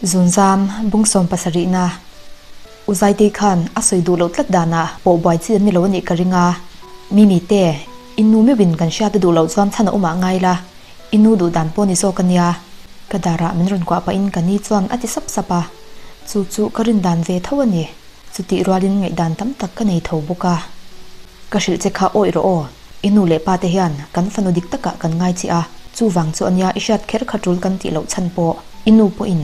Zunzam bung 70 na U Zaitei khan a sawi duh loh tlat danah pawh buai chi an ni lo a nih ka ring a. Mimi te, i nu meuhin kan hriat a duh loh chuan chhan a awmah ngai la, i nu duh dan pawh ni zawk a nia. Ka darah min rawn kuah pahin ka ni chuan a ti sap sap a. Chu chu ka rin dan ve tho a ni. Chutih rualin ngaihdan tam tak ka nei tho bawk a. Ka hrilh che kha awih rawh aw, i nu leh pa te hian kan fanu dik takah kan ngai che a, chuvang chu a nia i hriat kher kha tul kan tih loh chhan pawh i nu pawhin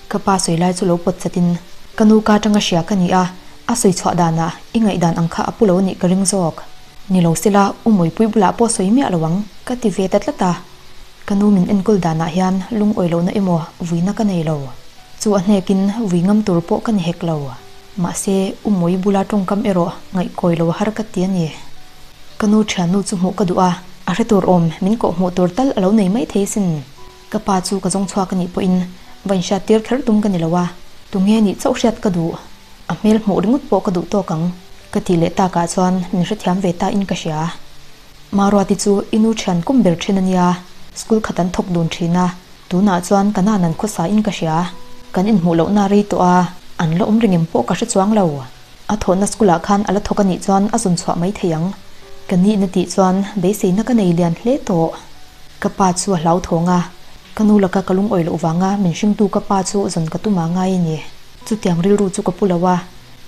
ka pa sawi lai chu lo pawt chatin ka nu ka atanga hria ka ni a, a sawi chhuah danah i ngaihdan ang kha a pu lo a nih ka ring zawk. Ni lo sela u Mawipui bulah pawh sawi miah lo ang ka ti ve ta tlat a. Ka nu min enkawl danah hian lungawi lohna emaw vuina ka nei lo. Chu a hnekin vui ngam tur pawh ka ni hek lo. Mahse, U Mawi bula tawngkam erawh ngaihkawi lo har ka ti a ni. Ka nu thiannu chu hmuh ka duh a, a hre tur awm min kawh hmuh tur tal a lo nei mai thei sin. Ka pa chu ka zawng chhuak a nih pawhin va inhriat tir kher tum ka ni lo a, tunge nih chauh hriat ka duh. A hmel hmuh ringawt pawh ka duh tawk ang ka tih leh takah chuan min hrethiam ve ta in ka hria. Maruati chu i nu thian kum ber thin a nia, school khat an thawk dun thin a, Tunah chuan ka nan an khawsa in ka hria. Kan inhmuh lohna rei tawh a, an la awm reng em pawh ka hre chuang lo. A thawhna school ah khan a la thawk a nih chuan a zun chhuah mai thei ang. Ka nihna tih chuan beiseina ka nei lian hle tawh. Ka pa chu a hlauthawng a, ka nu laka ka lungawi loh vanga min hringtu ka pa chu zawn ka tum a ngai a ni. Chutiang rilru chu ka pu lo a,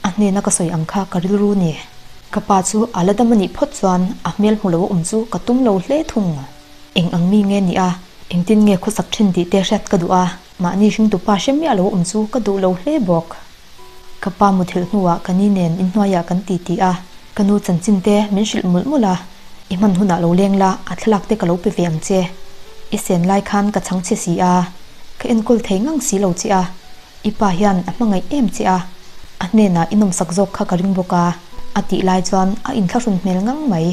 a hnena ka sawi ang kha ka rilru ni. Ka pa chu a la dam a nih phawt chuan a hmel hmu lo a awm chu ka tum lo hle thung. Eng ang mi nge nia, engtin nge khawsak thin tih te hriat ka duh a, mahni hringtupa hre miah lo awm chu ka duh lo hle bawk. Ka pa muthilh hnuah ka ni nen inhnuaiah kan ti ti a, ka nu chanchin te min hrilh mawlh mawlh a, i hman hunah lo leng la, a thlalak te ka lo pe ve ang che. I sen lai khan ka chhang che si a, ka enkawl thei ngang si lo che a, i pa hian a hmangaih em che a, a hnenah i nawmsak zawk kha ka ring bawk a, a tih lai chuan a inthlahrun hmel ngang mai.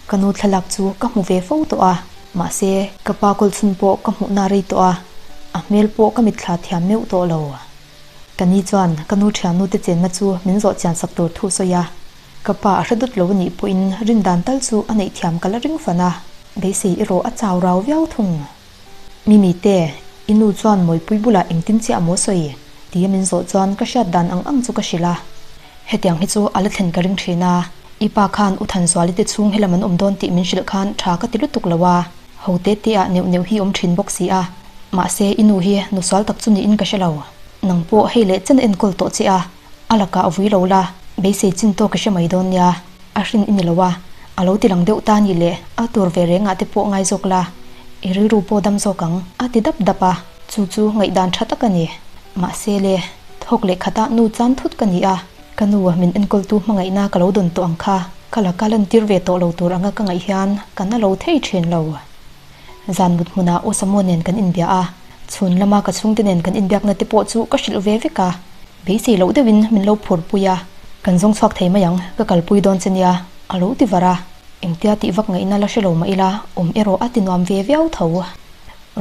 Ka nu thlalak chu ka hmu ve fo tawh a, mahse ka pa kawlchhun pawh ka hmuhna rei tawh a, a hmel pawh ka mitthla thiam meuh tawh lo. Ka ni chuan ka nu thiannu te chenna chu min zawh chian sak tur thu sawi a, ka pa a hre dut lo anih pawhin rindan tal chu a neih thiam ka la ring fan a, beisei erawh a chau rau viau thung. Mimi te, i nu chuan Mawipui bulah engtin chiah maw sawi? tia min zawh chuan ka hriat dan ang ang chu ka hrilh a. Hetiang hi chu a la thlen ka ring thin a, i pa khan U Thanzuali te chhung helam an awm dawn tih min hrilh khan tha ka ti lutuk lo a, ho te te ah neuh neuh hi awm thin bawk si a, mahse i nu hi nu sual tak chu niin ka hre lo. Nang pawh hei leh chen a enkawl tawh che a, a lakah vui lo la, beisei chin tawk i hre mai dawn nia. A hrin i ni lo a, a lo ti lang deuh ta ni le, a tur ve rengah te pawh ngai zawk la, i rilru pawh dam zawk ang, a ti dap dap a, chu chu ngaihdan tha tak a ni. Mahse le, thawk leh khatah nu chan thut ka ni a, ka nu min enkawltu hmangaihna ka lo dawn tawh ang kha, ka laka lantir ve tawh lo tur anga ka ngaih hian ka na lo thei thin lo. Zan mut hmunah Osamu nen kan inbia a, chhun lama ka chhungte nen kan inbiakna te pawh chu ka hrilh ve vek a, beisei loh deuhin min lo phurpui a, kan zawng chhuak thei mai ang, ka kalpui dawn che nia, a lo ti var a, engtia tih vak ngaihna la hre lo mah ila awm erawh a ti nuam ve viau tho.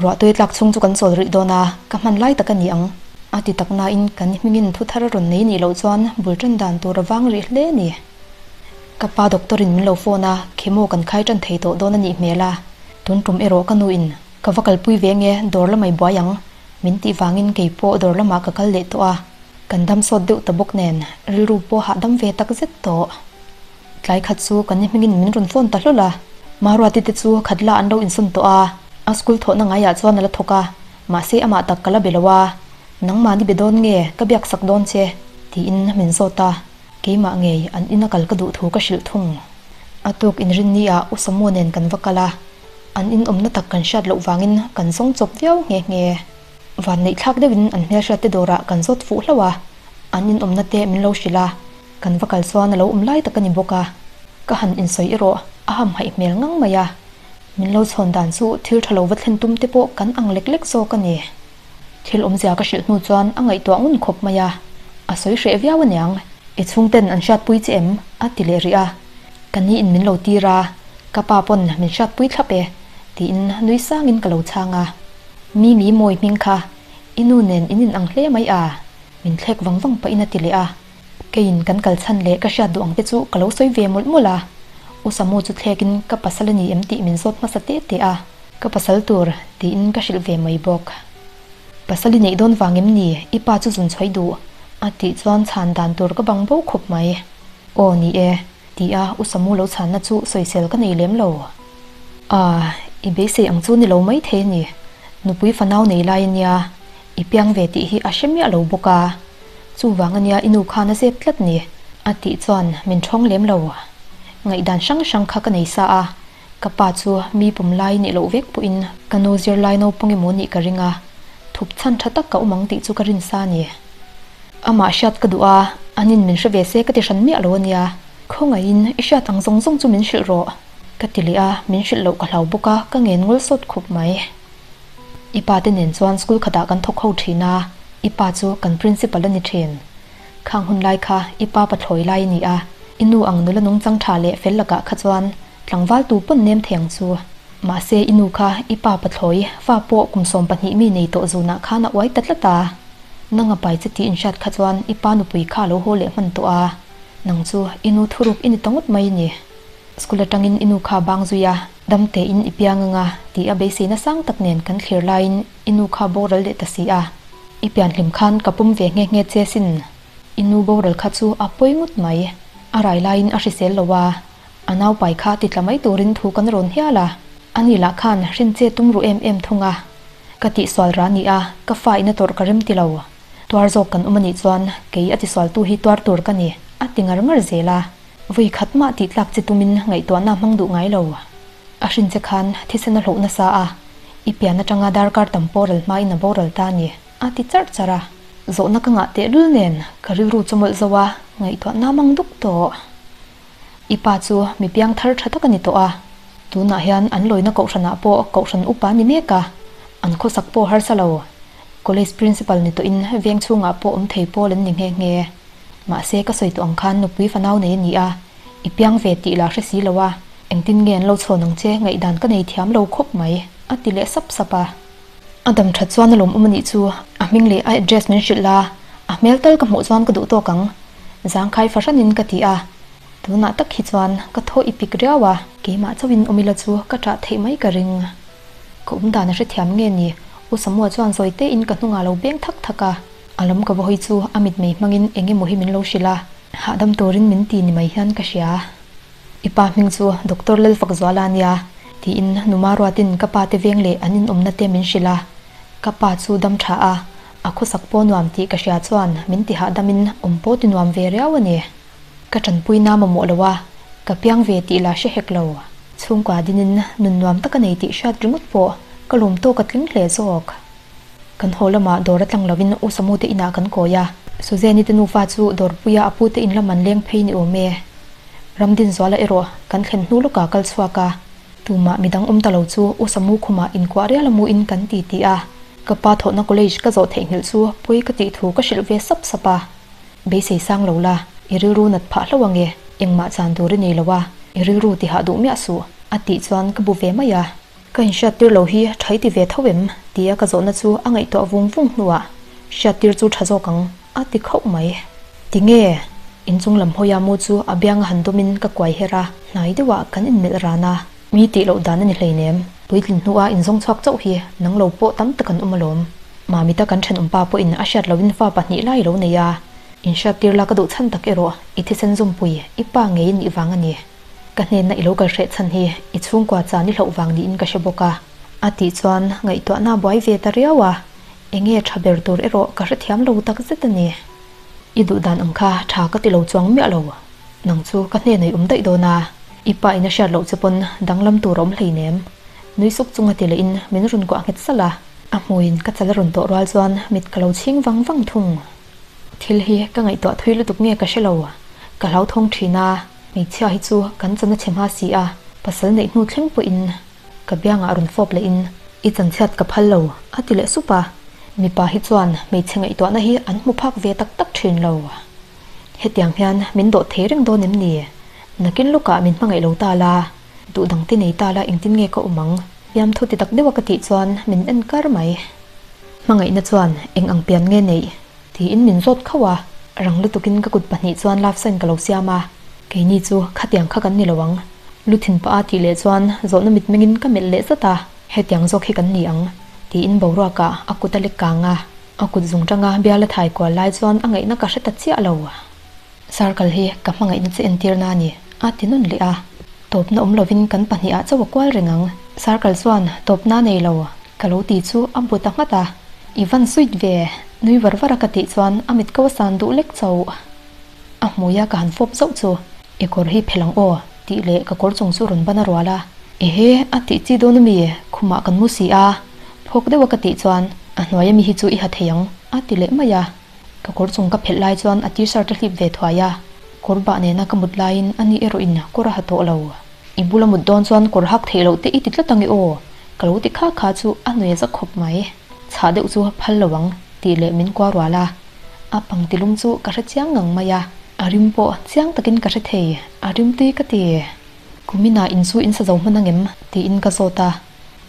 Ruahtui tlak chhung chu kan chawl rih dawn a, ka hman lai tak a ni ang, a ti tak nain kan hmingin thu thar a rawn nei nih loh chuan bul tan dan tur a vang rih hle a ni. Ka pa doctor in min lo phone a, chemo kan khai tan thei tawh dawn a nih hmel a, tun tum erawh ka nu in ka va kalpui ve nge dawr lamai buai ang min tih vangin kei pawh dawr lamah ka kal leh tawh a, kan dam sawt deuh ta bawk nen rilru pawh hahdam ve tak zet tawh. Tlai khat chu kan ni hmingin min rawn phone ta hlawl a, Maruati te chu khat la an lo insawn tawh a, a school thawhna ngaiah chuan a la thawk a, mahse amah tak ka la be lo a, nangmahni be dawn nge ka biak sak dawn che tiin min zawt a. Keimah ngei an ina kal ka duh thu ka hrilh thung. A tuk inrinni ah U Samu nen kan va kal a, an in awmna tak kan hriat loh vangin kan zawng chawp viau nghe nghe. Van neih thlak deuhin an hmelhriat te dawrah kan zawt fuh hlauh a, an in awmna te min lo hrilh a, kan va kal chuan a lo awm lai tak a ni bawk a, ka han insawi erawh a hamhaih hmel ngang mai a, min lo chhawn dan chu thil tha lo va thlen tum te pawh kan ang lek lek zawk a ni. Thil awmzia ka hrilh hnu chuan a ngaihtuah ngun khawp mai a, a sawi hreh viau aniang, i chhungten an hriatpui che em? a ti leh rih a, ka ni in min lo tir a, ka pa pawn min hriatpui thlap e, tiin nui sangin ka lo chhang a. Mimi mawi hming kha i nu nen in inang hle mai a, min thlek vang vang pahin a ti leh a, keiin kan kal chhan leh ka hriat duh ang te chu ka lo sawi ve mawlh mawlh a, U Samu chu thlekin ka pasal a ni em tih min zawt hmasa teh teh a. Ka pasal tur tiin ka hrilh ve mai bawk. Pasal i neih dawn vang em ni i pa chu zun chhuai duh? A tih chuan chhan dan tur ka bang bo khawp mai. Aw ni e, ti a U Samu lo chhanna chu sawisel ka nei lem lo. A, i beisei ang chu ni lo mai thei a ni. Nupui fanau nei lai a nia, i piang ve tih hi a hre miah lo bawk a. Chuvang a nia i nu khan a zep tlat ni, a tih chuan min thawng lem lo. Ngaihdan hrang hrang kha ka nei sa a, ka pa chu mi pawm lai nih loh vek pawhin ka nu zirlai naupang emaw nih ka ring a, thup chhan tha tak ka awm ang tih chu ka rin sa a ni. Amah hriat ka duh a, anin min hre ve se ka ti hran miah lo a nia. Khawngaihin i hriat ang zawng zawng chu min hrilh rawh, ka ti leh a, min hrilh loh ka hlau bawk a, ka ngen ngawl sawt khup mai. I pa te nen chuan school khatah kan thawk ho thin a, i pa chu kan principal a ni thin. Khang hun lai kha i pa pathlawi lai a ni a, i nu ang nula nungchang tha leh fel lakah kha chuan tlangval tu pawn nem thei ang chu. Mahse i nu kha i pa pathlawi fa pawh kum 12 mi nei tawh zunah khan a uai ta tlat a. Nang a pai che tih inhriat kha chuan i pa nupui kha a lo haw leh hman tawh a, nang chu i nu thuruk i ni ta ngawt mai a ni. School atangin i nu kha bang zui a, dam tein i piang anga tih a beiseina sang tak nen kan thlir laiin i nu kha boral leh ta si a. I pianhlim khan ka pum ve nghe nghe che sin. I nu boral kha chu a pawi ngawt mai. A rai laiin a hrisel lo a, a naupai kha ti tla mai turin thu kan rawn hial a. Ani lah khan hrin che tum ru em em thung a. Ka tihsual ra ni a, ka fa in a tawrh ka rem ti lo. Tuar zawk kan awm a nih chuan kei a tisualtu hi tuar tur ka ni, a ti ngar ngar zel a. Vawi khat mah tih tlak chi tumin ngaihtuahna a hmang duh ngai lo. A hrin che khan thisen a hlawh nasa a, i pian atanga darkar tam pawh ral hmain a boral ta a ni, a ti charh charh a. Zawhna ka ngah tehlul nen ka rilru chu mawlh zo a, ngaihtuahna a mang duk tawh. I pa chu mi piang thar tha tak a ni tawh a, tunah hian an lawina kohhranah pawh kohhran upa a ni mek a, an khawsak pawh harsa lo. College principal ni tawhin veng chhungah pawh awm thei pawl an ni nghe nghe. Mahse ka sawi tawh ang khan nupui fanau nei a ni a, i piang ve tih la hre si lo a, engtin nge an lo chhawn ang che ngaihdan ka nei thiam lo khawp mai, a ti leh sap sap a. A dam that chuan a lawmawm a nih chu, a hming leh a address min hrilh la, a hmel tal ka hmuh chuan ka duh tawk ang, zangkhai fahranin ka ti a. Tunah tak hi chuan ka thaw i pik riau a, keimah chauhin awm ila chu ka ṭah theih mai ka ring. Ka awm dan a hrethiam nge ni, U Samua chuan zawi tein ka hnungah lo beng thak thak a. A lam ka va hawi chu a mitmei hmangin eng emaw hi min lo hrilh a, hahdam turin min ti ni mai hian ka hria. I pa hming chu Doctor Lalfakzuala a nia, tiin Numa ruatin ka pa te veng leh an inawmna te min hrilh a. Ka pa chu dam tha a, a khawsak pawh nuam tih ka hria chuan min ti hahdamin awm pawh ti nuam ve riau a ni. Ka tanpuina mamawh lo a, ka piang ve tih la hre hek lo. Chhungkua dinin nun nuam tak a nei tih hriat ringawt pawh ka lawm tawk a tling hle zawk. Kan haw lamah dawr a tlang lovin U Samu te inah kan kawi a. Suzanne-i te nufa chu dawrpuia a pute in lam an leng phei ni awm e. Ramdinzuala erawh kan thlen hnu lawkah kal chhuak a. Tumah midang awm ta lo chu U Samu khumah inkuah rial a muin kan ti ti a. Ka pa thawhna college ka zawh theihnghilh chu pawi ka tih thu ka hrilh ve sap sap a. Beisei sang lo la, i rilru nat phah hlauh ange, engmah chan tur i nei lo a, i rilru tihah duh miah suh, a tih chuan ka bu ve mai a. Ka inhriattir lo hi tha i ti ve tho em? tia ka zawhna chu a ngaihtuah vung vung hnuah hriattir chu tha zawk ang a ti khauh mai. Tinge? Inchung lam hawia mu chu a bianga han dawmin ka kuai her a, hnai deuhah kan inmelh ran a. Mi tih loh dan a ni hleinem, puitlin hnua inzawng chhuak chauh hi nang lo pawh tam tak an awm alawm. Mamita kan thenawmpa pawhin a hriat lohin fa pahnih lai lo nei a, inhriattir la ka duh chhan tak erawh i thisen zawmpui i pa ngei nih vang a ni. Ka hnenna i lo kal hreh chhan hi i chhungkua chan i hlauh vang niin ka hre bawk a, a tih chuan ngaihtuahna a buai ve ta riau a, enge tha ber tur erawh ka hrethiam lo tak zet a ni. I duh dan ang kha tha ka ti lo chuang miah lo, nang chu ka hnenah i awm daih dawn a, i pa in a hriat loh che pawn danglam tur a awm hleinem. Nui suk chunga ti lehin min rawn kuah nghet salh a, a hmuiin ka chal a rawn tawh rual chuan mit ka lo chhing vang vang thung. Thil hi ka ngaihtuah thui lutuk nge ka hre lo, ka hlauthawng thin a. Hmeichhia hi chu kan chan a chhe hma si a, pasal neih hnu thleng pawhin ka biangah rawn fawp lehin i chanchhiat ka phal lo a ti leh sup a, mipa hi chuan hmeichhe ngaihtuahna hi an hmu phak ve tak tak thin lo. Hetiang hian min dawh thei reng dawn em ni? Nakin lawkah min hmangaih lo ta la, duh dang te nei ta la engtin nge ka awm ang? Fiamthu ti tak deuha ka tih chuan min en kar mai. Hmangaihna chuan eng ang pian nge neih? Tiin min zawt khauh a, rang lutukin ka kut pahnih chuan love sign ka lo siam a, keini chu khatiang kha kan ni lo ang. Lu thin pah a tih leh chuan zawhna mitmengin ka melh leh zat a, hetiang zawk hi kan ni ang. Tiin boruakah a kut a lek kang a, a kut zung tanga bial a thai kual lai chuan a ngaihna ka hre ta chiah lo. Circle hi ka hmangaihna che entirna a ni, a ti nawn leh a. Tawpna awm lovin kan pahnihah chauh a kual reng ang. Circle chuan tawpna nei lo ka lo ti chu a bu ta nghat a. I van sweet ve, nui var var a ka tih chuan a mit ko a san duh lek chauh. A hmuia ka han fawp zauh chu, I kawr hi phelh ang aw, tih leh ka kawr chung chu rawn ban a rual a. Ehe, a tih chi dawn ami? Khumah kan mu si a, phawk deuh a ka tih chuan, A hnuai ami hi chu i ha thei ang, a ti leh mai a. Ka kawr chung ka phelh lai chuan a t-shirt a hlip ve thuai a, kawr bah nena ka mut laiin a ni erawh in kawr a ha tawh lo. I bula mut dawn chuan kawr hak theih loh te i ti tlat ange aw, ka lo ti kha kha chu a nuai za khawp mai. Chhah deuh chu phal lo ang, tih leh min kua rual a. A pangti lum chu ka hre chiang ngang mai a, a rim pawh chiang takin ka hre thei, a rim tui ka ti. Kumina in chu in sa zo hman angem? tiin ka zawt a,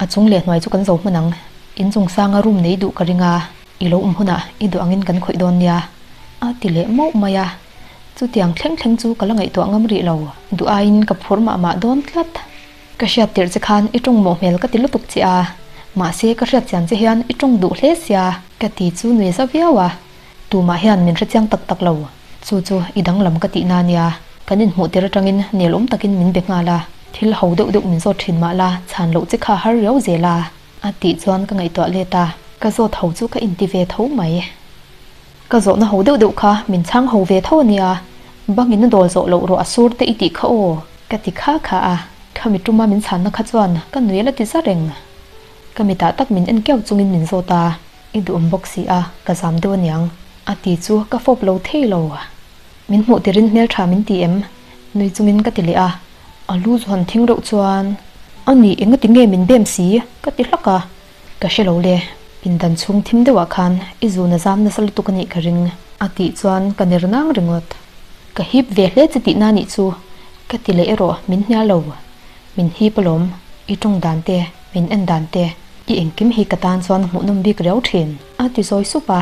a chung leh hnuai chu kan zo hman ang, in chung sanga room nei duh ka ring a. I lo awm hunah i duh angin kan khawih dawn nia, a ti leh mauh mai a. Chutiang thleng thleng chu ka la ngaihtuah ngam rih lo. Duh aiin ka phur mah mah dawn tlat. Ka hriat tirh che khan i tawng mawh hmel ka ti lutuk che a, mahse ka hriat chian che hian i tawng duh hle sia ka ti chu nui za viau a. Tumah hian min hrechiang tak tak lo. Chu chu i danglam ka tihna nia. Kan inhmuh tir atangin nel awm takin min be nghal a, thil ho deuh deuh min zawt thin mah la chhan loh che kha har riau zel a. A tih chuan ka ngaihtuah let a, ka zawt ho chu ka inti ve tho mai. Ka zawhna ho deuh deuh kha min chhang ho ve tho a nia, bangin a dawl zawh loh ruah a sur te i tih kha aw, ka ti kha kha a, khami tuma min chhanna kha chuan ka nui la ti za reng. Ka mitah tak min en kiau chungin min zawt a, i duhawm bawk si a, ka zam deuh aniang, a ti chu ka fawp lo thei lo. Min hmuh tirin hmeltha min ti em? Nui chungin ka ti leh a, a lu zu han thing reuh chuan, A ni, engati nge min bem si? ka ti hlak a. Ka hre lo le, pindan chhung thim deuhah khan i zun a zam nasa lutuk a nih ka ring, a tih chuan ka ner nang ringawt. Ka hip ve hle che tihna nih chu, ka ti leh erawh min hnial lo. Min hip alawm, i tawng dan te, min en dan te, i engkim hi ka tan chuan hmuhnawm bik riau thin, a ti zawi sup a.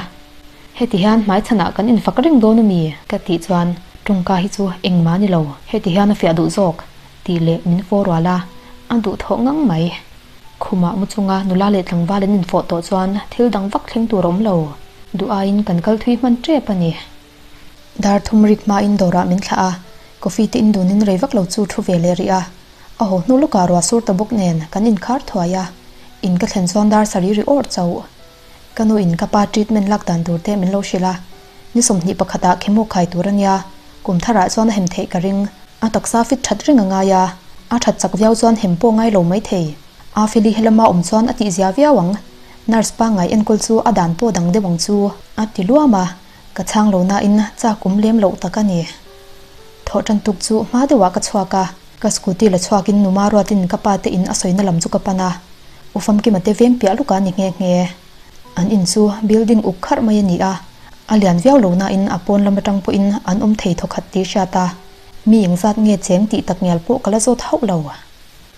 Heti hian hmaichhanah kan infak reng dawn a mi? Ka tih chuan, Tawngka hi chu engmah ni lo, heti hian a fiah duh zawk, tih leh min fawh rual a, a duh thawh ngang mai. Khumah mu chunga nula leh tlangval an infawh tawh chuan thil dang vak thleng tur a awm lo. Duh aiin kan kal thui hman tep a ni. Dar thum rik hmain dawrah min thlah a, coffee te in dunin rei vak lo chu thu ve leh rih a. A haw hnu lawkah ruah sur ta bawk nen kan inkhar thuai a, in ka thlen chuan dar sarih ri awrh chauh. Ka nu in ka pa treatment lak dan tur te min lo hrilh a, ni 21 ah chemo khai tur a nia, kum thar ah chuan a hem theih ka ring. A taksa fit that reng a ngai a, a that chak viau chuan hem pawh ngai lo mai thei. A feli helama awm chuan a tih zia viau ang, nurse pangngai enkawl chu a dan pawh dang deuh ang chu a ti luam a, ka chhang lo nain chak awm lem loh tak a ni. Thawh tan tuk chu hma deuh ah ka chhuak a, ka scooty la chhuak in numa ruat in ka pa te in a sawina lam chu ka pan a. U Famkima te veng piah luk a ni nghe nghe. An in chu building uk kharh mai a ni a, a lian viau lo nain a pawn lam atang pawhin an awm thei thawkhat tih hriat a, mi engzat nge cheng tih tak ngial pawh ka la zawt hauh lo.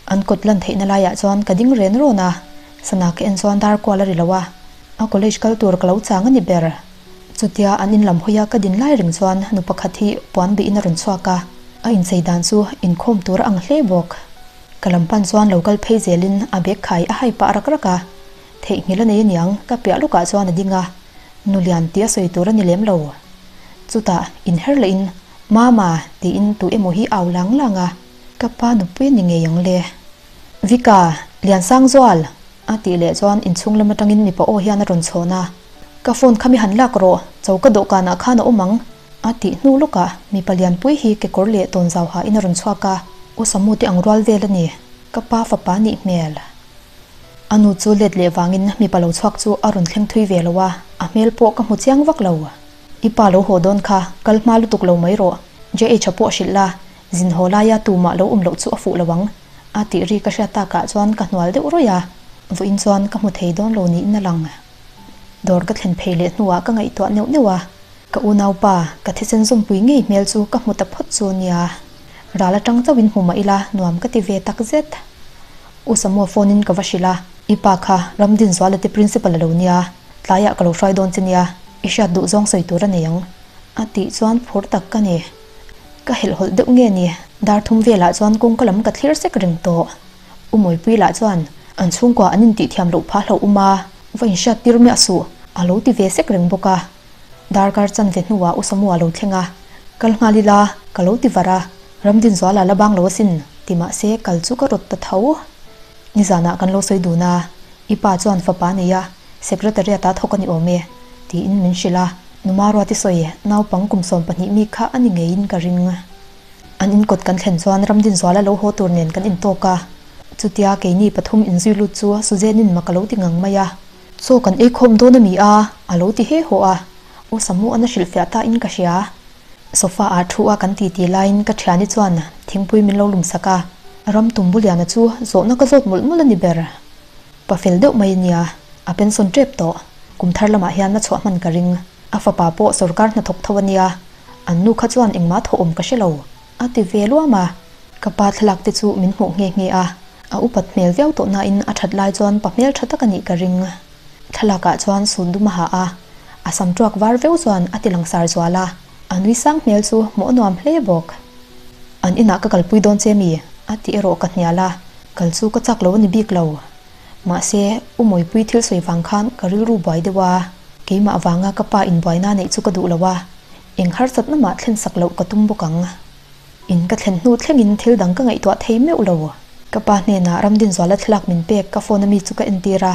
An kawt lan theihna laiah chuan ka ding ren rawn a, sana ka en chuan dar kual a ri lo a, a college kal tur ka lo chang a ni ber. Chutia an in lam hawia ka din lai reng chuan nu pakhat hi puan bihin a rawn chhuak a, a inchei dan chu inkhawm tur a ang hle bawk. Ka lam pan chuan lo kal phei zelin a bag khai a hai pah rak rak a, theihnghilh a nei aniang ka piah lawkah chuan a ding a, nu lian tih a sawi tur a ni lem lo. Chutah inher lehin Mama tiin tu emaw hi au lang lang a, ka pa nupui a ni ngei ang le. Vika, Liansangzual! a tih leh chuan inchhung lam atangin mipa aw hian a rawn chhawn a, Ka phone kha mi han lak rawh, choka dawhkanah khan a awm ang. A tih hnu lawkah mipa lianpui hi kekawr leh tawnzau hain a rawn chhuak a, U Samu te ang rual vel a ni, ka pa fapa nih hmel. A nu chu let leh vangin mipa lo chhuak chu a rawn thleng thui ve lo a, a hmel pawh ka hmu chiang vak lo. I pa lo haw dawn kha, kal hma lutuk lo mai rawh, JH-a pawh hrilh la, zin haw laia tumah lo awm loh chu a fuh lo ang, a tih ri ka hriat takah chuan ka hnual deuh rawih a, vawiin chuan ka hmu thei dawn lo niin a lang. Dawr ka thlen phei leh hnuah ka ngaihtuah neuh neuh a. Ka unaupa, ka thisen zawmpui ngei hmel chu ka hmu ta phawt chu nia. Ral atang chauhin hmu mah ila nuam ka ti ve tak zet. U Samua phone in ka va hrilh a, I pa kha Ramdinzuala te principal a lo nia, tlaiah ka lo hruai dawn che nia, i hriat duh zawng sawi tur a nei ang. A tih chuan phur tak ka ni. Ka helhhawlh deuh nge ni, dar thum velah chuan kawngka lam ka thlir sek reng tawh. U Mawipui lah chuan. An chhungkua an intihthiam loh phah hlauh awm a, va inhriat tir miah suh, a lo ti ve sek reng bawk a. Darkar chanve hnuah U Samua lo thleng a, Kal nghal ila, ka lo ti var a, Ramdinzuala la bang lo asin, ti mahse kal chu ka rawt ta tho. Nizanah kan lo sawi dun a, i pa chuan fapa nei a, Secretariat ah thawk a ni awm e, tiin min hrilh a, Numa Ruati sawi naupang kum 12 mi kha a ni ngeiin ka ring. An inkawt kan thlen chuan Ramdinzuala lo haw tur nen kan intawk a, chutia keini pathum inzui lut chu Suzenin mak a lo ti ngang mai a. Chaw kan ei khawm dawn a mi a? a lo ti he haw a, U Samu an a hrilhfiah ta in ka hria. Sofa ah thu a kan titi laiin ka thiani chuan thingpui min lo lum sak a, ram tumbuliana chu zawhna ka zawt mawlh mawlh a ni ber. Pa fel deuh mai a nia, a pension tep tawh. Kum thar lamah hian a chhuah hman ka ring. A fapa pawh sawrkar hnathawk tho a nia, an nu kha chuan engmah thawh awm ka hre lo, a ti ve luam a. Ka pa thlalak te chu min hmuh nghe nghe a, a upat hmel viau tawh nain a that lai chuan pa hmel tha tak a nih ka ring. Thlalak ah chuan sut dum a ha a, a sam tuak var viau chuan a ti langsar zual a, a nui sang hmel chu hmuh a nuam hle bawk. An inah ka kalpui dawn che mi? a ti erawh ka hnial a, kal chu ka chak lo a ni bik lo. Mahse, U Mawipui thil sawi vang khan ka rilru buai deuh a, keimah vanga ka pa inbuaina neih chu ka duh lo a, eng harsatna mah thlen sak loh ka tum bawk ang. In ka thlen hnu thlengin thil dang ka ngaihtuah thei meuh lo. Ka pa hnenah Ramdinzuala thlalak min pek ka phone ami chu ka entir a,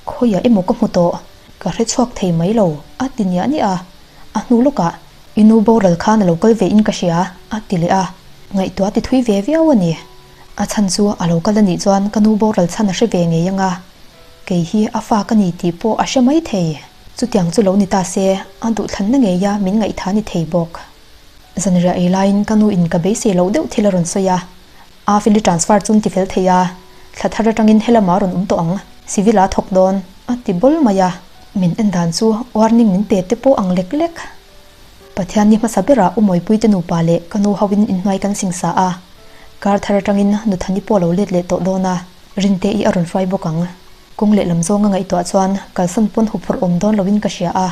khawiah emaw ka hmu tawh, ka hre chhuak thei mai lo, a ti niah niah a. A hnu lawkah, I nu boral khan a lo kal ve in ka hria, a ti leh a. Ngaihtuah ti thui ve viau a ni. A chhan chu a lo kal a nih chuan ka nu boral chhan a hre ve ngei ang a, kei hi a fa ka ni tih pawh a hre mai thei. Chutiang chu lo ni ta se, a duhthlanna ngeia min ngaihtha ni thei bawk. Zanriah ei laiin ka nu in ka beisei loh deuh thil a rawn sawi a, a fili transfer chu an ti fel thei a, thla thar atangin helamah a rawn awm tawh ang, civil ah a thawk dawn, a ti bawl mai a, min en dan chu warning min pe te pawh ang lek lek. Pathian ni hmasa berah U Mawipui te nupa leh ka nu ho in inhnuai kan singsa a, kar thar atangin Nuthani pawh a lo let leh tawh dawn a, Rinte i a rawn hruai bawk ang. Kawng lehlam zawnga ngaihtuah chuan kalsan pawn huphurh awm dawn loin ka hria a,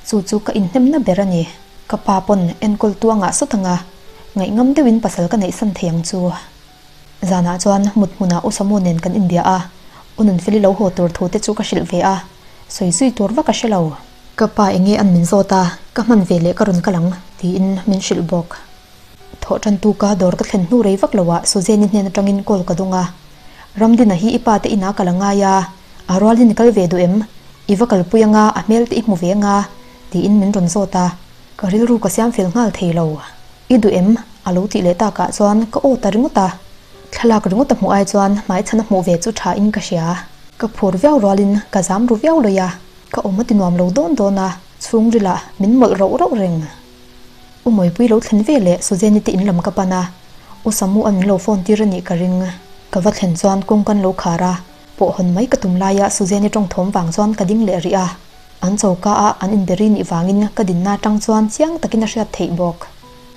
Chu chu ka inhnemna ber a ni. Ka pa pawn enkawl tu a ngah sawt ang a, ngaihngam deuhin pasal ka neihsan thei ang chu. Zanah chuan mut hmunah U Samu nen kan inbia a, U Nunfeli lo haw tur thu te chu ka hrilh ve a, sawi zui tur vak a hre lo. Ka pa enge an min zawt a, ka hman ve leh ka rawn kal ang, tiin min hrilh bawk. Thawh tan tuka dawr ka thlen hnu rei vak loah Suzanne-i hnen atangin call ka dawng a. Ramdina hi i pa te inah kal a ngai a, a rualin i kal ve duh em? I va kalpui anga a hmel te i hmu ve anga? tiin min rawn zawt a. Ka rilru ka siam fel nghal thei lo. I duh em? a lo tih leh takah chuan ka aw ta ringawt a. Thlalak ringawt a hmuh ai chuan hmaichhan a hmuh ve chu tha in ka hria. Ka phur viau rualin ka zam ru viau lawih a, ka awm a ti nuam lo dawn dawn a, chhungrilah min mawlh rauh rauh reng. U Mawipui lo thlen ve leh Suzanne-i te in lam ka pan a, U Samu an min lo phone tir a nih ka ring. Ka va thlen chuan kawng kan lo khar a, pawh hawn mai ka tum laia Suzanne-i tawng thawm vang chuan ka ding leh rih a. An choka a an inberi nih vangin ka dinna atang chuan chiang takin a hriat theih bawk.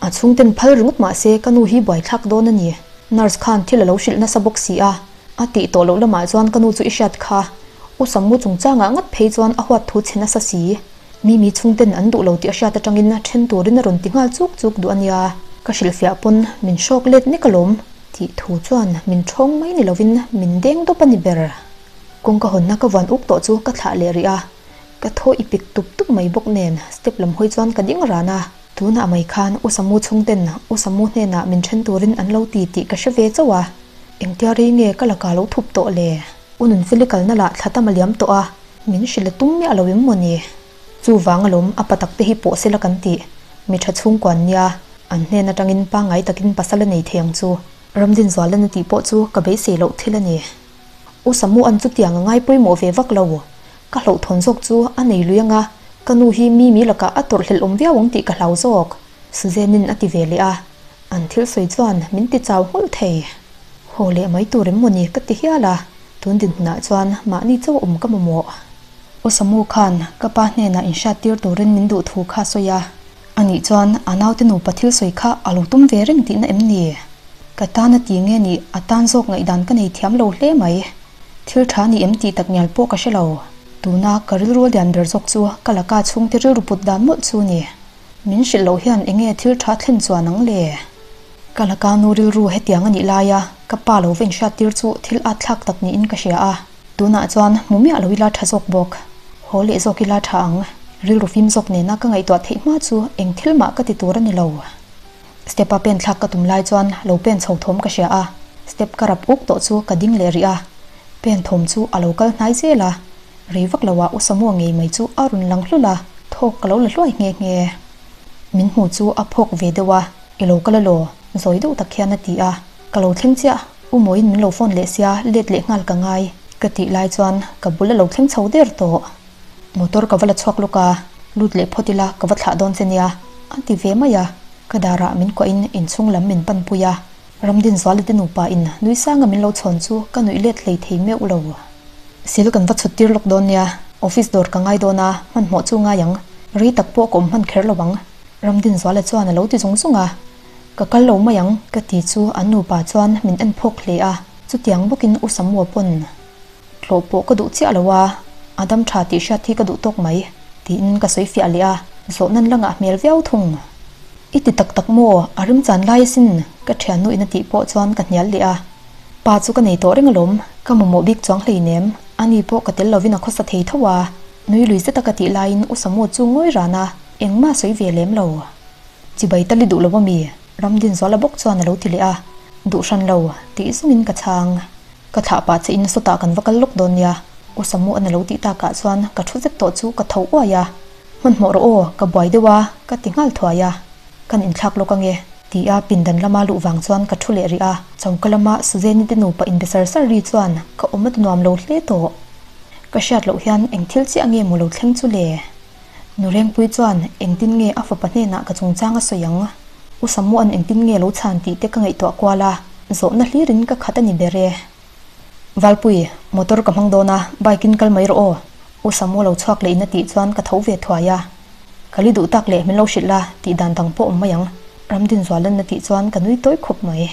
A chhungten phal ringawt mah se ka nu hi buaithlak dawn a ni. Nurse khan thil a lo hrilh nasa bawk si a, a tih tawh loh lamah chuan ka nu chu i hriat kha. U Samu chungchangah ngat phei chuan a huat thu chhe nasa si. Mimi chhungten an duh lo tih a hriat atangin then turin a rawn ti nghal chuk chuk duh a nia. Ka hrilhfiah pawn min hrawk let nek alawm tih thu chuan min thawng mai ni lovin min deng dawp a ni ber. Kawngka hawnna ka vuan uk tawh chu ka thlah leh rih a, ka thaw i pik tup tup mai bawk nen step lam hawi chuan ka ding ran a. Tunah mai khan U Samu chhungten U Samu hnenah min then turin an lo ti tih ka hre ve chauh a, engtia rei nge ka lakah lo thup tawh le? U Nunfeli kalna lah thla tam a liam tawh a. Min hrilh a tum miah lo em maw ni? Chuvang alawm a patak te hi pawh sela kan tih. Mi tha chhungkuan nia, an hnen atangin pangngai takin pasal a nei thei ang chu. Ramdinzualan a tih pawh chu ka beisei loh thil a ni. U Samu an chutiang a ngai pawimawh ve vak lo. Ka hlauhthawn zawk chu a nei lui anga, ka nu hi mi mi lakah a tawrhhlelh awm viau ang tih ka hlau zawk. Suzanne-in a ti ve leh a, an thil sawi chuan min ti chau nghulh thei. Haw leh mai tur em maw ni ka ti hial a. Tun dinhmunah chuan mahni chauh awm ka mamawh. U Samu khan ka pa hnenah inhriat tir turin min duh thu kha a sawi a, anih chuan a naute nupa thil sawi kha a lo tum ve reng tihna em ni? Ka tan a ti nge nih a tan zawk ngaihdan ka nei thiam lo hle mai. Thil tha ni em tih tak ngial pawh ka hre lo. Tuna ka rilru a lian ber zawk chu ka laka chhungte rilru put dan mawlh chu ni. Min hrilh loh hian enge thil tha thlen chuan ang le? Ka laka nu rilru hetiang a nih laia ka pa lo va inhriattir chu thil at thlak tak niin ka hria a. Tunah chuan hmu miah lo ila tha zawk bawk. Haw leh zawk ila tha ang. Rilru fim zawk nena ka ngaihtuah theih hma chu eng thil mah ka ti tur a ni lo. Step a pen thlak ka tum lai chuan lo pen chho thawm ka hria a, step ka rap uk tawh chu ka ding leh rih a. Pen thawm chu a lo kal hnai zel a, rei vak lo ah Usamua ngei mai chu a rawn lang hlul a, thawk ka lo la hluai nghe nghe. Min hmu chu a phawk ve deuh a, I lo kal alaw? Zawi deuh tak hian a ti a, Ka lo thleng chiah, U Mawiin min lo phone leh sia, let leh nghal ka ngai, ka tih lai chuan ka bul a lo thleng chho der tawh. Motor ka va la chhuak lawk a, lut leh phawt ila ka va thlah dawn che nia, a ti ve mai a, ka darah min kuahin inchhung lam min panpui a, Ramdinzuala te nupa in nui sanga min lo chhawn chu ka nuih let hlei thei meuh lo. Sil kan va chhut tir lawk dawn nia, office dawr ka ngai dawn a, hmanhmawh chu ngai ang, rei tak pawh ka awm hman kher lo ang, Ramdinzuala chuan a lo ti zung zung a. Ka kal lo mai ang ka ti chu an nupa chuan min en phawk hle a, chutiang bawkin U Samua pawn tlawh pawh ka duh chiah lo a, a dam tha tih hriat hi ka duh tawk mai tiin ka sawi fiah leh a, zawh nan la ngah hmel viau thung. I ti tak tak maw? A remchan lai asin ka thiannu in a tih pawh chuan ka hnial leh a, pa chu ka nei tawh reng alawm, ka mamawh bik chuang hleinem, ani pawh ka tel lovin a khawsa thei tho a, nui lui zeta ka tih laiin U Samua chu ngawi ran a, engmah sawi ve lem lo. Chibai tali duh lo ami? Ramdinzuala bawk chuan a lo ti leh a, Duh hran lo, tih zungin ka chhang. Ka thlah pah che in sawtah kan va kal lawk dawn nia, U Samu an a lo tih takah chuan ka thu zet tawh chu ka tho uai a, Hmanhmawh rawh aw, ka buai deuh a, ka ti nghal thuai a. Kan inthlak lawk ange, ti a pindan lama luh vang chuan ka thu leh rih a, choka lama Suzanne-i te nupa inbe sar sar ri chuan ka awm a ti nuam lo hle tawh. Ka hriat loh hian eng thil chiah nge maw lo thleng chu le? Nurengpui chuan engtin nge a fapa hnenah ka chungchang a sawi ang? U Samua'n engtin nge lo chhan tih te ka ngaihtuah kual a, zawhna hlirin ka khat a ni ber e. Valpui, motor ka hmang dawn a, bike in kal mai rawh aw. U Samua lo chhuak leh in a tih chuan ka tho ve thuai a. Ka li duh tak leh min lo hrilh la, tih dan dang pawh awm mai ang, Ramdinzualan a tih chuan ka nui tawi khawp mai.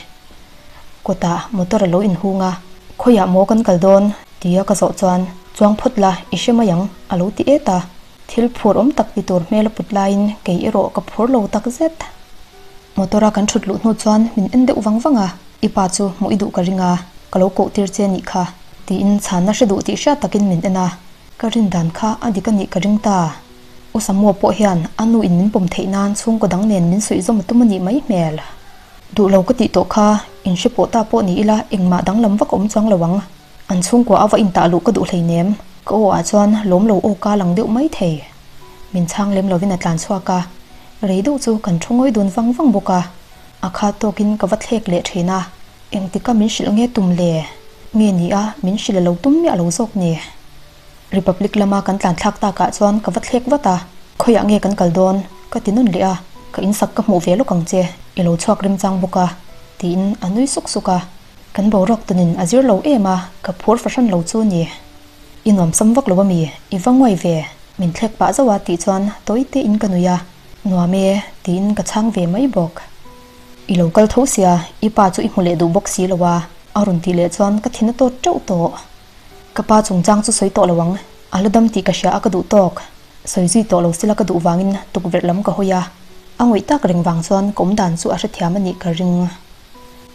Kawtah motor a lo inhung a, Khawiah maw kan kal dawn? Tia ka zawh chuan, Chuang phawt la, i hre mai ang, a lo ti et a. Thil phur awm tak ti tur hmel a put laiin kei erawh ka phur lo tak zet. Motor a kan thut luh hnu chuan min en deuh vang vang a, I pa chu hmuh i duh ka ring a, ka lo koh tir che nih kha, tiin chhanna hre duh tih hriat takin min en a. Ka rin dan kha a dik a nih ka ring ta. U Samua pawh hian a nu in min pawm theih nan chhungkaw dang nen min suih zawm a tum a nih mai hmel. Duh lo ka tih tawh kha, in hre pawh ta pawh ni ila engmah danglam vak a awm chuang lo ang. An chhungkua a va intah luh ka duh hleinem, ka aw ah chuan lawm lo aw ka lang deuh mai thei. Min chhang lem lovin a tlan chhuak a, rei deuh chu kan thu ngawi dun vang vang bawk a. A kha tawkin ka va thlek leh thin a, engtika min hrilh nge tum le? Nge ni a, min hrilh a lo tum miah lo zawk ni? Republic lama kan tlan thlak takah chuan ka va thlek vat a, Khawiah nge kan kal dawn? ka ti nawn leh a, Ka insak ka hmuh ve lawk ang che, i lo chhuak remchang bawk a, tiin a nui suk suk a. Kan boruak tunin a zir lo em a, ka phur fahran lo chu ni. I nuamsam vak lo a mi, i va nguai ve, min thlek pah zauh a tih chuan tawi tein ka nui a, Nuam e, tiin ka chhang ve mai bawk. I lo kal tho sia, i pa chu i hmu leh duh bawk si lo a, a rawn tih leh chuan ka thin a tawt teuh tawh. Ka pa chungchang chu sawi tawh lo ang, a la dam tih ka hria a ka duh tawk. Sawi zui tawh lo sila ka duh vangin tukverh lam ka hawi a, a ngawih tak reng vang chuan ka awm dan chu a hrethiam a nih ka ring.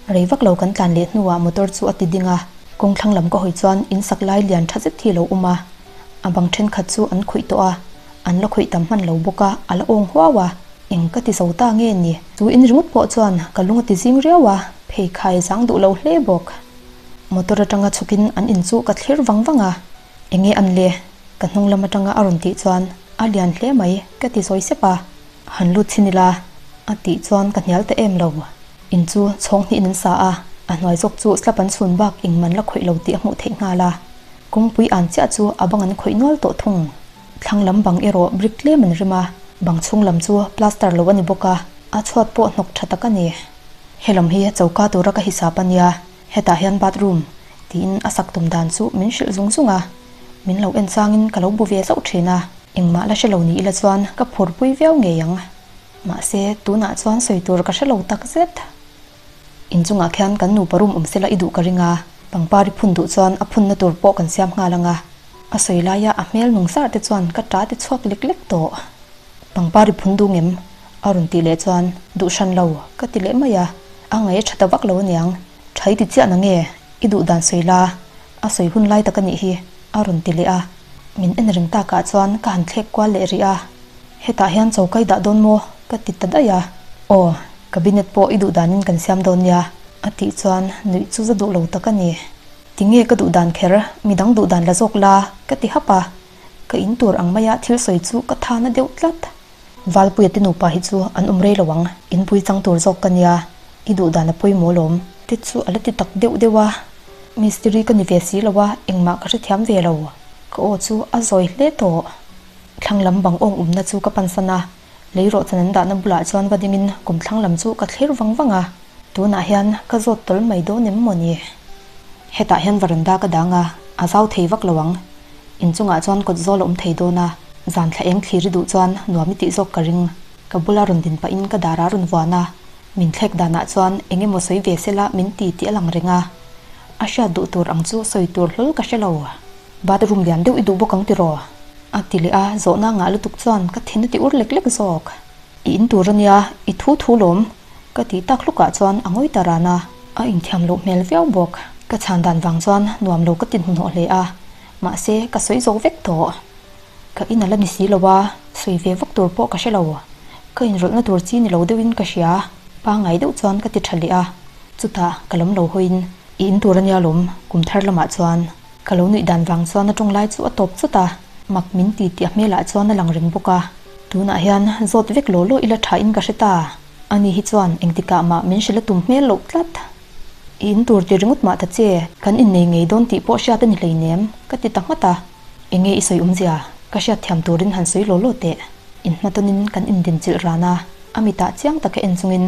Rei vak lo kan tlan leh hnuah motor chu a ti ding a, kawng thlang lam ka hawi chuan in sak lai lian tha zet hi a lo awm a, a bang thenkhat chu an khawih tawh a, an la khawih tam hman lo bawk a, a la awng huau a, eng ka ti zo ta nge ni? Chu in ringawt pawh chuan ka lung a ti zing riau a, pheikhai zang duh lo hle bawk. Motor atanga chhukin an in chu ka thlir vang vang a, Enge an le? Ka hnung lam atanga a rawn tih chuan a lian hle mai ka ti sawi sep a, han lut chhin ila a tih chuan ka hnial ta em lo. In chu chhawng hnihin an sa a, a hnuai zawk chu slap an chhun bak eng man la khawih lo tih a hmuh theih nghal a, kawngpui an chiah chu a bang an khawih nual tawh thung. Thlang lam bang erawh brick tlem an rim a, bang chhung lam chu plaster lo a ni bawk a, a chhuat pawh hnawk tha tak a ni. Helam hi choka tura ka hisap a nia. Hetah hian bathroom tiin a sak tum dan chu min hrilh zung zung a, min lo en changin ka lo bu ve zauh thin a, engmah la hre lo ni ila chuan ka phurpui viau ngei ang. Mahse, tunah chuan sawi tur ka hre lo tak zet. Inchungah khian kan nupa room awm sela i duh ka ring a, pangpar i phun duh chuan a phunna tur pawh kan siam nghal ang a. A sawi laia a hmel nung sar te chuan ka ta ti chhuak lek lek tawh. Pangpar i phun duh ngem? A rawn tih leh chuan, Duh hran lo, ka ti leh mai a. A ngaih a tha ta vak lo aniang. Tha i ti chiah na nge? I duh dan sawi la. A sawi hun lai tak a nih hi, a rawn ti leh a. Min en reng takah chuan ka han thlek kual leh rih a. Hetah hian choka i dah dawn maw? ka ti ta daih a. Aw, cabinet pawh i duh danin kan siam dawn nia, a tih chuan nuih chu za duh lo tak a ni. Tinge ka duh dan kher, midang duh dan la zawk la, ka ti hap a. Ka in tur ang maia thil sawi chu ka tha na deuh tlat. Valpuia te nupa hi chu an awm rei lo ang, inpui chang tur zawk ka nia, i duh dan a pawimawh lawm. Te chu a la ti tak deuh deuh a, mistiri ka ni ve si lo a, engmah ka hrethiam ve lo. Ka aw chu a zawi hle tawh. Thlang lam bang awng awmna chu ka pansan a, lei rawhchan an dahna bulah chuan va dingin kum thlang lam chu ka thlir vang vang a, tunah hian ka zawt tawl mai dawn em maw ni? Hetah hian varanda ka dang a, a zau thei vak lo ang. Inchungah chuan kawt zawl a awm thei dawn a, zan thla eng thlir i duh chuan nuam i tih zawk ka ring. Ka bula rawn din pahin ka dar a rawn vuan a, min thlek danah chuan eng emaw sawi ve sela min ti tih a lang reng a. A hriat duh tur ang chu sawi tur hlawl ka hre lo. Bathroom lian deuh i duh bawk ang tiraw? A ti leh a, zawhna ngah lutuk chuan ka thin a ti ur lek lek zawk. I in tur a nia, i thu thu lawm. Ka tih tak hlukah chuan a ngawi ta ran a, a inthiam loh hmel viau bawk. Ka chhan dan vang chuan nuam lo ka ti hnuhnawh hle a, mahse ka sawi zawk vek tawh. Ka in a la ni si lo a, sawi ve vak tur pawh ka hre lo. Ka inrawlhna tur chi ni lo deuhin ka hria, pangngai deuh chuan ka ti tha leh a. Chutah ka lam lo hawiin, I in tur a nia lawm, kum thar lamah chuan. Ka lo nuih dan vang chuan a tawng lai chu a tawp chawt a, mak min ti tih a hmelah chuan a lang reng bawk a. Tunah hian zawt vek law law ila tha in ka hre ta. Ani hi chuan engtikah mah min hrilh a tum hmel loh tlat. I in tur ti ringawt mah ta che, kan innei ngei dawn tih pawh hriat a ni hleinem, ka ti ta nghat a. Enge i sawi awmzia? Ka hriat thiam turin han sawi law law teh. Inhmatawnin kan indinchilh ran a, a mitah chiang taka en chungin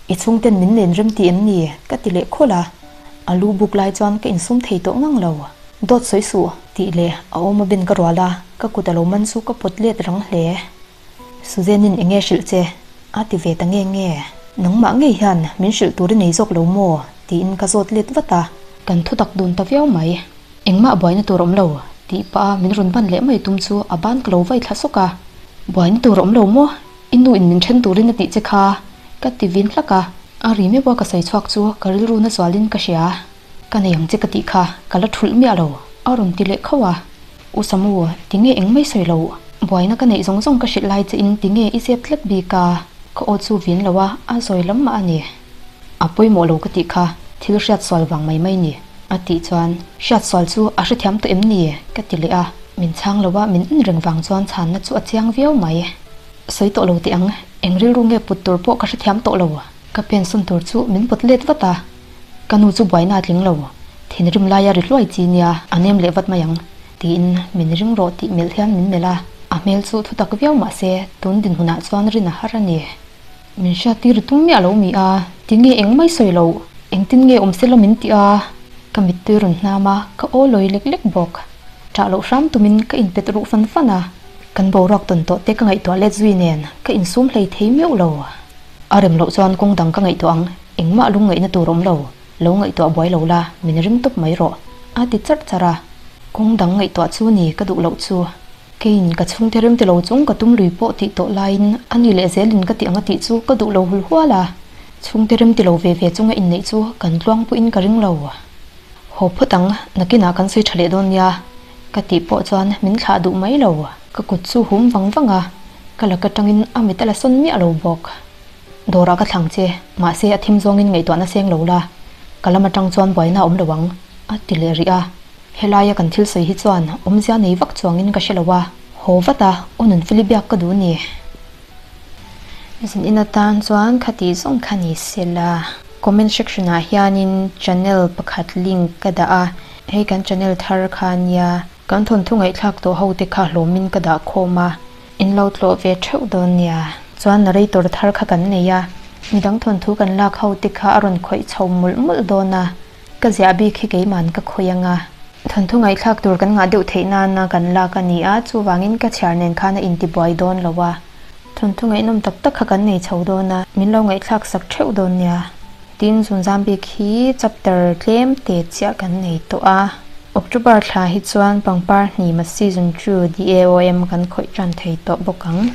I chhungten min nen rem ti em ni? ka ti leh khawlh a, a lu buk lai chuan ka insum thei tawh ngang lo. Dawt sawi suh, tih leh a awm a ben ka rual a, ka kut a lo man chu ka pawt let rang hle. Suzanne-in enge hrilh che? a ti ve ta nge nge. Nangmah ngei hian min hrilh tur i nei zawk lo maw? tiin ka zawt let vat a. Kan thu tak dun ta viau mai. Engmah buaina tur awm lo, tih pah a min rawn ban leh mai tum chu a ban ka lo vai thla sawk a. Buaina tur awm lo maw? I nu in min then turin a tih che kha ka ti vin hlak a, a ri meuh a ka sawi chhuak chu ka rilru na zualin ka hria. Ka nei ang che ka tih kha ka la thulh miah lo, a rawn ti leh khauh a. U Samu, tinge eng mai sawi lo, buaina ka neih zawng zawng ka hrilh lai che in tinge i zep tlat bik a, ka aw chu vin lo a, a zawi lam mah a ni. A pawimawh lo ka tih kha thil hriat sual vang mai mai ni, a tih chuan hriat sual chu a hrethiam tawh em ni? ka ti leh a, min chhang lo a min en reng vang chuan chhanna chu a chiang viau mai. Sawi tawh lo teh ang, eng rilru nge put tur pawh ka hrethiam tawh lo. Ka pen sawn tur chu min pawt let vat a, ka nu chu buaina a tling lo, thinrim laia ri hluai chi nia a nem leh vat mai ang, tiin min ring rawh tih melh hian min melh a, a hmel chu thu tak viau mah se tun dinhmunah chuan rin a har a ni. Min hriat tir tum miah lo mi a, tinge eng mai sawi loh, engtin nge awm sela min ti a, ka mittui rawn hnam a, ka aw lawi lek lek bawk. Ṭah loh hram tumin ka inpet ruh fan fan a. Kan boruak tawn tawh te ka ngaihtuah let zui nen ka insum hlei thei meuh lo. A rem loh chuan kawng dang ka ngaihtuah ang, engmah lungngaihna tur awm lo, lo ngaihtuah buai lo la, min ring tawp mai rawh, a ti charh charh a. Kawng dang ngaihtuah chu ni ka duh loh chu. Keiin ka chhungte rem ti lo chung ka tum lui pawh tih tawh laiin a ni leh zelin ka tih ang a tih chu ka duh lo hul hual a. Chhungte rem ti lo ve ve chunga inneih chu kan tluang pawhin ka ring lo. Haw phawt ang, nakinah kan sawi tha leh dawn nia. Ka tih pawh chuan min thlah duh mai lo. Ka kut chu hum vang vang a, ka lak atangin a mit a la sawn miah lo bawk. Dawrah ka thlang che, mahse a thim zawngin ngaihtuahna seng lo la, ka lam atang chuan buaina a awm lo ang, a ti leh rih a. Helaia kan thil sawi hi chuan awmzia nei vak chuangin ka hre lo a, haw vat a, aw Nunfeli biak ka duh ni. Zin in atan chuan khati zawng kha ni sela. Comment section ah hianin channel pakhat link ka dah a, hei kan channel thar kha nia. Kan thawnthu ngaihthlak tawh ho te kha hlawmin ka dah khawm a, in lo tlawh ve theuh dawn nia. Chuan narrator thar kha kan nei a, midang thawnthu kan lak ho te kha a rawn khawih chho mawlh mawlh dawn a, ka ziah bik hi keiman ka khawih ang a. Thawnthu ngaihthlak tur kan ngah deuh theih nana kan lak a ni a, chuvangin ka chhiar nen khan a intibuai dawn lo a. Thawnthu ngaihnawm tak tak kha kan nei chho dawn a, min lo ngaihthlak sak theuh dawn nia. Tin, Zunzam bik hi chapter tlem te chiah kan nei tawh a. October thla hi chuan pangpar hnima season 2 DAOM kan khawih tan thei tawh bawk ang.